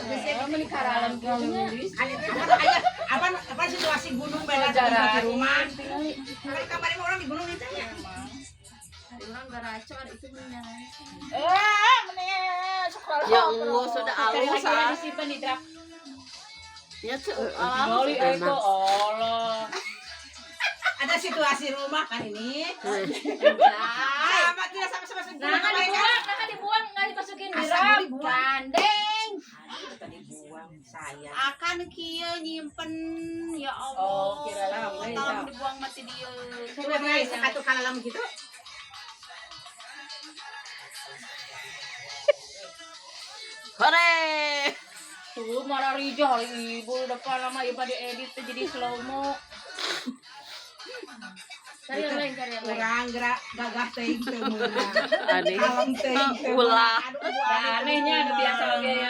Meuni karalem kitu nya. Apa aya apa apa situasi gunung beda di rumah. Kan kemarin orang di gunung itu ya. Urang garacor itu bener. Eh, meni sok. Ya Allah, sudah Cari alus lagi ah. yang disimpan di draft. Ya tuh alus. Oli itu Allah. Ada situasi rumah kan ini. Sama tidak sama-sama Nah, kan dibuang, nah kan dibuang, nggak dimasukin di Asa rak. dibuang. Gandeng. Tadi dibuang saya. Akan kieu nyimpen, ya Allah. Oh, kirain. Tolong dibuang mati dia. Coba guys, satu kalalam gitu. Hore. Tuh marah Rija hari ibu depan lama ibu diedit teh jadi slow mo. Cari yang lain, cari yang lain. Kurang gerak gagah teuing teu meunang. Aneh. Kalem teuing teu Ulah. meunang. Aduh, Nah, anehnya ada biasa oge ya.